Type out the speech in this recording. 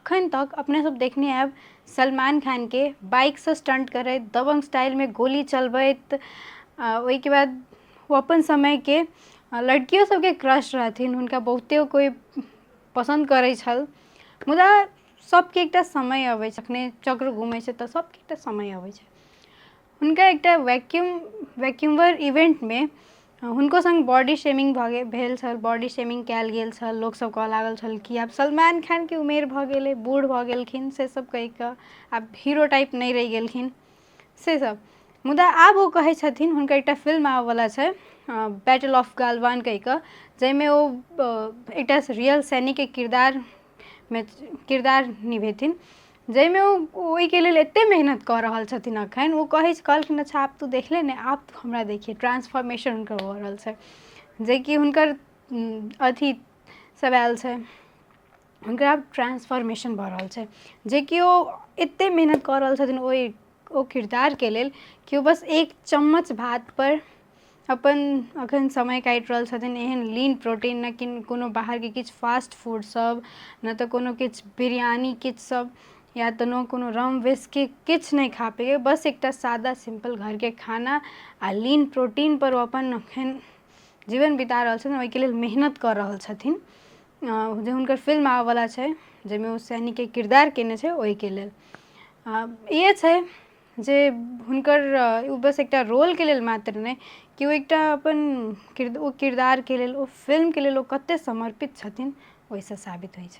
अखन तक अपने सब देखने आयब सलमान खानके बाइकसँ स्टंट करैत, दबंग स्टाइलमे गोली चलबैत। ओहिके बाद ओ अपन समयके लड़कियो सबके क्रश रहथिन, हुनका बहुते कोइ पसन्द करै छल। मुदा सबके एकटा समय अबै छै, जखने चक्र घूमै छै तऽ सबके एकटा समय अबै छै। हुनका एकटा वैक्यूमर इवेंटमे हुनको सङ्ग बॉडी शेमिंग भऽ गेल भेल छल, बॉडी शेमिंग कयल गेल छल। लोकसभ कहऽ लागल छल कि आब सलमान खानके उमेर भऽ गेलै, बूढ़ भऽ गेलखिन, से सब कहि कऽ आब हीरो टाइप नहि रहि गेलखिन, से सब। मुदा आब ओ कहै छथिन, हुनकर एकटा फिल्म आबऽवला छै बैटल ऑफ गालवान कहि कऽ, जाहिमे ओ एकटा रियल सैनिकके किरदारमे किरदार निभेथिन, जाहिमे ओ ओहिके लेल एतेक मेहनत कऽ रहल छथिन एखन। ओ कहै कहलखिन, अच्छा आब तू देखले ने, आब तू हमरा देखिहे। ट्रांसफॉर्मेशन हुनकर भऽ रहल छै, जेकि हुनकर अथी सब आयल छै, हुनकर आब ट्रांसफॉर्मेशन भऽ रहल छै, जेकि ओ एतेक मेहनत कऽ रहल छथिन ओहि ओ किरदारके लेल कि ओ बस एक चम्मच भातपर अपन अखन समय काटि रहल छथिन। एहन लीन प्रोटीन, नहि कि कोनो बाहरके किछु फास्ट फूड सब, नहि तऽ कोनो किछु बिरयानी किछु सब, या तऽ नहि कोनो रम विस्की, किछु नहि खा पीके बस एकटा सादा सिम्पल घरके खाना आ लीन प्रोटीनपर ओ अपन अखन जीवन बिता रहल छथिन। ओहिके लेल मेहनत कऽ रहल छथिन, जे हुनकर फिल्म आबऽवला छै, जाहिमे ओ सैनिकके किरदार कयने छै, ओहिके लेल। इएह छै जे हुनकर ओ बस एकटा रोलके लेल मात्र नहि, कि ओ एकटा अपन ओ किरदारके लेल, ओ फिल्मके लेल ओ कतेक समर्पित छथिन, ओहिसँ साबित होइ छै।